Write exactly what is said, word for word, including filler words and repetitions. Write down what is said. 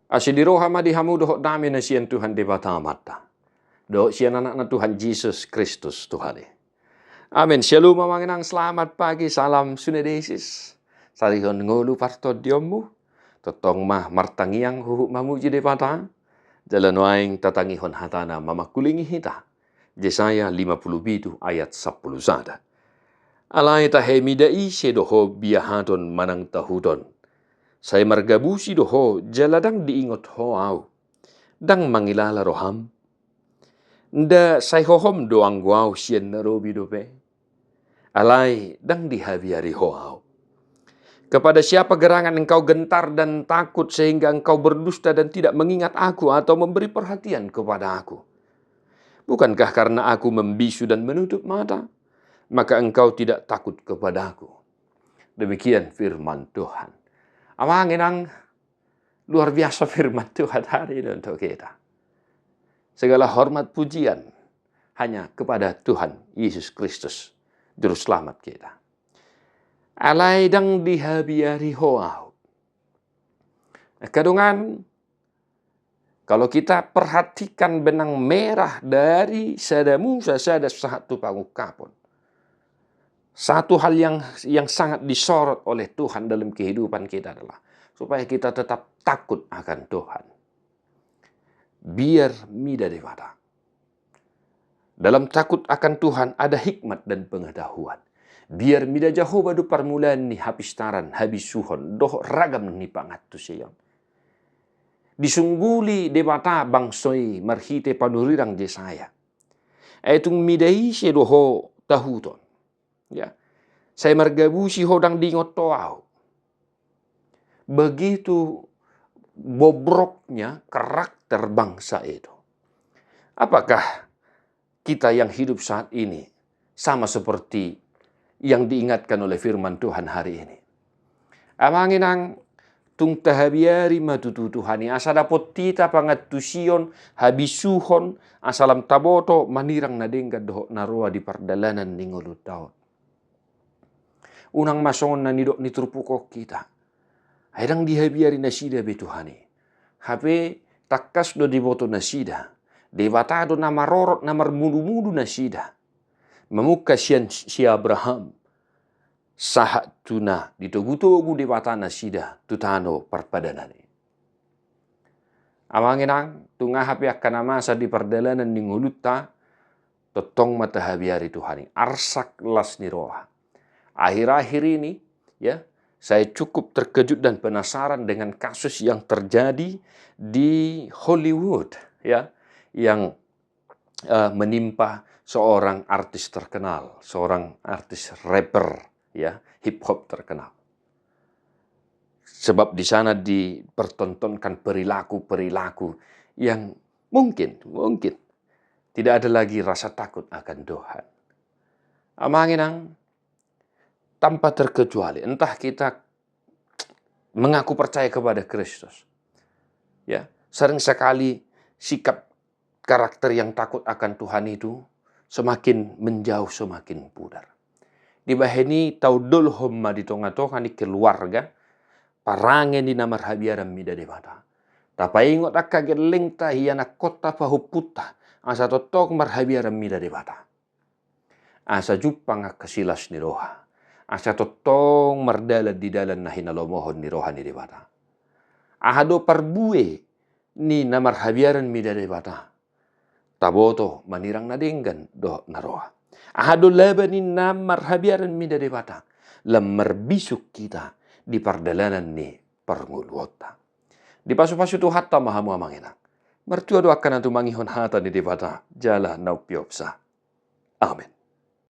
Asi ni roha ma di hamu dohot dame na sian Tuhan Debata Amanta dohot sian Anakna Tuhan Jesus Kristus Tuhan i. Amen. Shalom amang inang, selamat pagi, salam sunedesis. Salihon ngolu partondionmu. Tongtong ma martangiang huhut mamuji Debata. Jala nuaeng tatangihon hatana mamangkulingi hita. Jesaya lima pulu pitu ayat sampulu sada. Alai tahe mida ise do ho biahaton manang tahuton. Sai margabusi do ho jala ndang diingot ho au. Ndang mangilala roham. Nda sai hohom do anggo au sian na robi dope. Alai ndang dihabiari ho au. Kepada siapa gerangan engkau gentar dan takut sehingga engkau berdusta dan tidak mengingat aku atau memberi perhatian kepada aku? Bukankah karena aku membisu dan menutup mata, maka engkau tidak takut kepada aku? Demikian firman Tuhan. Amang inang, luar biasa firman Tuhan hari ini untuk kita. Segala hormat pujian hanya kepada Tuhan Yesus Kristus, Juru Selamat kita. Alai ndang dihabiari ho au. Angka dongan, kalau kita perhatikan benang merah dari sada Musa, sada sahat tu Pangungkapon, satu hal yang, yang sangat disorot oleh Tuhan dalam kehidupan kita adalah supaya kita tetap takut akan Tuhan. Biar mida Debata. Dalam takut akan Tuhan ada hikmat dan pengetahuan. Biar mida Jahowa do parmulaan ni hapistaran, habisuhon, dohot ragam ni pangantusion. Disungguli Debata bangso i marhite panurirang Jesaya. Ai tung mida ise do ho tahuton. Ya. Sai margabusi ho, ndang diingot ho au. Begitu bobroknya karakter bangsa itu. Apakah kita yang hidup saat ini sama seperti yang diingatkan oleh firman Tuhan hari ini? Amang inang, tung tahabiari ma tutu Tuhan i, asa dapot hita pangantusion, habisuhon, asa lam taboto manirang na denggan dohot na roa di pardalanan ni ngolunta on. Unang ma songon na nidok ni turpuk on hita. Ai ndang dihabiari nasida be Tuhan i. Hape tangkas do diboto nasida. Debata do na marorot, na marmudu-mudu nasida. Mamungka sian si Abraham sahat tu na ditogu-togu Debata nasida tu tano parpadanan i. Amang inang, tung aha pe angka na masa di pardalanan ni ngolunta, tongtong ma tahabiari Tuhan i, arsak las ni roha. Akhir-akhir ini, ya, saya cukup terkejut dan penasaran dengan kasus yang terjadi di Hollywood, ya, yang, eh, menimpa seorang artis terkenal, seorang artis rapper, ya, hip hop terkenal. Sebab di sana dipertontonkan perilaku-perilaku yang mungkin, mungkin tidak ada lagi rasa takut akan Tuhan. Amang inang, tanpa terkecuali, entah kita mengaku percaya kepada Kristus, ya, sering sekali sikap karakter yang takut akan Tuhan itu semakin menjauh, semakin pudar. Dibahen i taundolhon ma di tonga-tonga ni keluarga parange ni na marhabiaran mida Debata. Tapaingot angka gellengta, ianakhonta, pahompunta, asa tongtong marhabiaran mida Debata. Asa jumpang angka silas ni roha, asa tongtong mardalan di dalan na hinalomohon ni roha ni Debata. Aha do parbue ni na marhabiaran mida Debata? Taboto manirang na denggan dohot na roa. Aha do laba ni na marhabiaran mida Debata? Lam marbisuk hita di pardalanan ni parngoluonta. Dipasupasu Tuhanta ma hamu amang inang. Martua do angka na tumangihon hata ni Debata jala na umpeopsa. Amen.